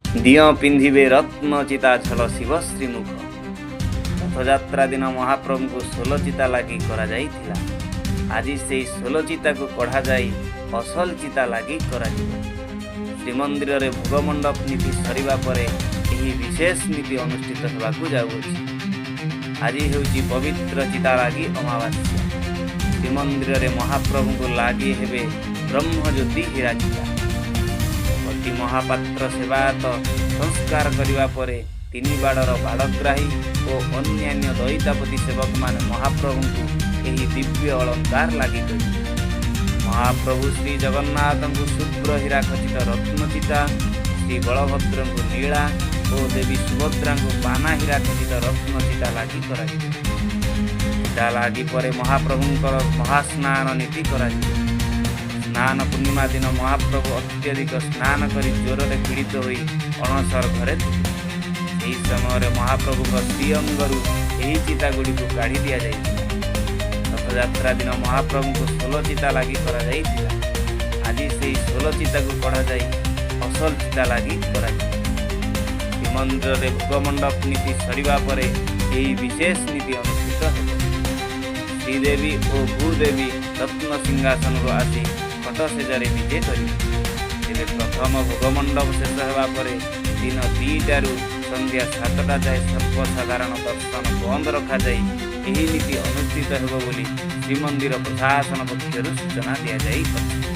ଦିଅଁ ପିନ୍ଧିବେ ରତ୍ନଚିତା ଝଲସିବ ଶ୍ରୀମୁଖ। ରଥଯାତ୍ରା ଦିନ ମହାପ୍ରଭୁଙ୍କୁ ସୋଲଚିତା ଲାଗି କରାଯାଇଥିଲା। ଆଜି ସେହି ସୋଲଚିତାକୁ କଢ଼ାଯାଇ ଅସଲ ଚିତା ଲାଗି କରାଯିବ। ଶ୍ରୀମନ୍ଦିରରେ ଭୋଗମଣ୍ଡପ ନୀତି ସରିବା ପରେ ଏହି ବିଶେଷ ନୀତି ଅନୁଷ୍ଠିତ ହେବାକୁ ଯାଉଅଛି। ଆଜି ହେଉଛି ପବିତ୍ର ଚିତା ଲାଗି ଅମାବାସ୍ୟା। ଶ୍ରୀମନ୍ଦିରରେ ମହାପ୍ରଭୁଙ୍କୁ ଲାଗି ହେବେ ବ୍ରହ୍ମଜ୍ୟୋତି ହୀରା ଚିତା। ପତି ମହାପାତ୍ର ସେବାୟତ ସଂସ୍କାର କରିବା ପରେ ତିନି ବାଡ଼ର ବାଡ଼ଗ୍ରାହୀ ଓ ଅନ୍ୟାନ୍ୟ ଦଇତାପତି ସେବକମାନେ ମହାପ୍ରଭୁଙ୍କୁ ଏହି ଦିବ୍ୟ ଅଳଙ୍କାର ଲାଗି କରିବେ। ମହାପ୍ରଭୁ ଶ୍ରୀ ଜଗନ୍ନାଥଙ୍କୁ ଶୁଭ୍ର ହୀରା ଖଚିତ ରତ୍ନଚିତା, ଶ୍ରୀ ବଳଭଦ୍ରଙ୍କୁ ନୀଳା ଓ ଦେବୀ ସୁଭଦ୍ରାଙ୍କୁ ପାନା ହୀରା ଖଚିତ ରତ୍ନଚିତା ଲାଗି କରାଯିବ। ଚିତା ଲାଗି ପରେ ମହାପ୍ରଭୁଙ୍କର ମହାସ୍ନାନ ନୀତି କରାଯିବ। ସ୍ନାନ ପୂର୍ଣ୍ଣିମା ଦିନ ମହାପ୍ରଭୁ ଅତ୍ୟଧିକ ସ୍ନାନ କରି ଜ୍ୱରରେ ପୀଡ଼ିତ ହୋଇ ଅଣସର ଘରେ ଥିଲେ। ସେହି ସମୟରେ ମହାପ୍ରଭୁଙ୍କ ଶ୍ରୀଅଙ୍ଗରୁ ଏହି ଚିତାଗୁଡ଼ିକୁ କାଢ଼ି ଦିଆଯାଇଥିଲା। ରଥଯାତ୍ରା ଦିନ ମହାପ୍ରଭୁଙ୍କୁ ସୋଲ ଚିତା ଲାଗି କରାଯାଇଥିଲା। ଆଜି ସେହି ସୋଲ ଚିତାକୁ କଢ଼ାଯାଇ ଅସଲ ଚିତା ଲାଗି କରାଯିବ। ଶ୍ରୀମନ୍ଦିରରେ ଭୋଗମଣ୍ଡପ ନୀତି ସରିବା ପରେ ଏହି ବିଶେଷ ନୀତି ଅନୁଷ୍ଠିତ ହେବ। ଶ୍ରୀଦେବୀ ଓ ଭୂଦେବୀ ରତ୍ନ ସିଂହାସନରୁ ଆସି ଖଟ ଶେଯରେ ବିଜେ କରିବେ। ତେବେ ପ୍ରଥମ ଭୋଗମଣ୍ଡପ ଶେଷ ହେବା ପରେ ଦିନ 2ଟାରୁ ସନ୍ଧ୍ୟା 7ଟା ଯାଏ ସର୍ବସାଧାରଣ ଦର୍ଶନ ବନ୍ଦ ରଖାଯାଇ ଏହି ନୀତି ଅନୁଷ୍ଠିତ ହେବ ବୋଲି ଶ୍ରୀମନ୍ଦିର ପ୍ରଶାସନ ପକ୍ଷରୁ ସୂଚନା ଦିଆଯାଇଅଛି।